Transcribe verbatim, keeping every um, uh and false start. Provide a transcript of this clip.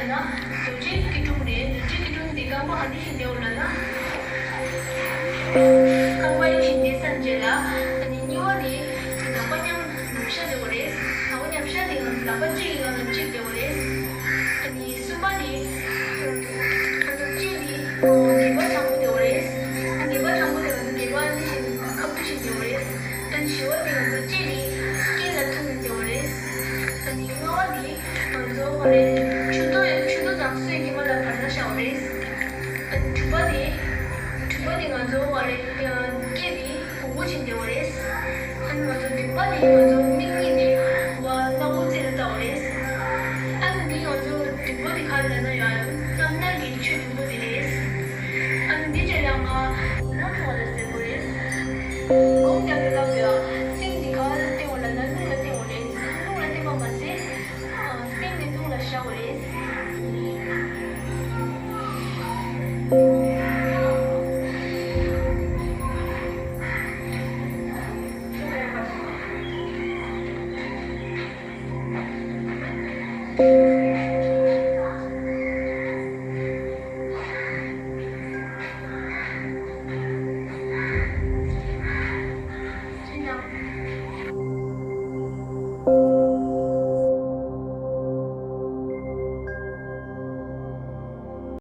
ན་རྡོ་རྗེ་སྐྱིལ་ཀྲུང་རེད། རྡོ་རྗེ་སྐྱིལ་ཀྲུང་དེ་རྐང་པ་ག་འདྲ་ཞིག་བསྡད་ཡོད་ལབ་ན། རྐང་པ་གཡས་ཕྱིན་བསྡད་ས་རྗེས་ལ། ཨ་ནི་གཉིས་པ་དེ་ལག་པ་མཉམ་ཉམས་ཤར་བསྡད་ཡོད་རེད། ལག་པ་མཉམ་ཤར་དེ་ལག་པ་གཅིག་གི་སྒང་ལ་གཅིག་བསྡད་ཡོད་རེད། ཨ་ནི་གསུམ་པ་དེ་ང་ཚོ་གཅིག་དེ་སྒྲིབ་པ་དྲང་པོ་བསྡད་ཡོད་རེད། ཨ་ནི་སྒྲིབ་པ་དྲང་པོ་དེ་ང་ཚོ་སྒལ་པ་ཨ་ནི་བཞིན་ཁ་བསྡུ་བྱས་བསྡད་ཡོད་རེད། ཨ་ནི་བཞི་པ་དེ་ང་ཚོ་ལྕེ་དེ་སྐེ་ལ་ཐུག་ནས་བསྡད་ཡོད་རེད། ཨ་ནི་ལྔ་པ་དེ་ང་ཚོ་ཧོ་རེ་མཆུ་ཏོ་མཆུ་ཏོ་དང་སོའི་སྐྱེས་མ་ལ་བར་ན་བཞག་ཡོད་རེད། ཨ་ནི་དྲུག་པ་དེ་དྲུག་པ་དེ་ང་ཚོ་ཧོ་རེ་སྐེ་དེ་གུག་གུག་བྱས་བསྡད་ཡོད་རེད། ཨ་ནི་ང་ཚོ་བདུན་པ་དེ་ང་ཚོ་མིག་གཉིས་དེ་བ་སྣ་བུག་རྩེ་ལ་བལྟ་བ་རེད། ཨ་ནི་འདི་ང་ཚོ་བདུན་པོ་དེ་ག་རེ་ལབ་ན་ཡང་རྣམ་སྣང་གི་ཆོས་བདུན་པོ་དེ་རེད། ཨ་ནི་འདི་རྗེས་ལ་ང་རྣམ་པར་ལ་ཟེར་དགོས་རེད། སྒོམ་རྒྱག་པའི་སྐབས་ལ་སེམས་འདི་ག་ལ་བསྟན་དགོས་ལབ་ན་རླུང་ལ་བསྟན་དགོས་རེད། རླུང་ལ་བསྟན་པ་མ་ཟད། སེམས་ནི་རླུང་ལ་བཞག་དགོས་རེད།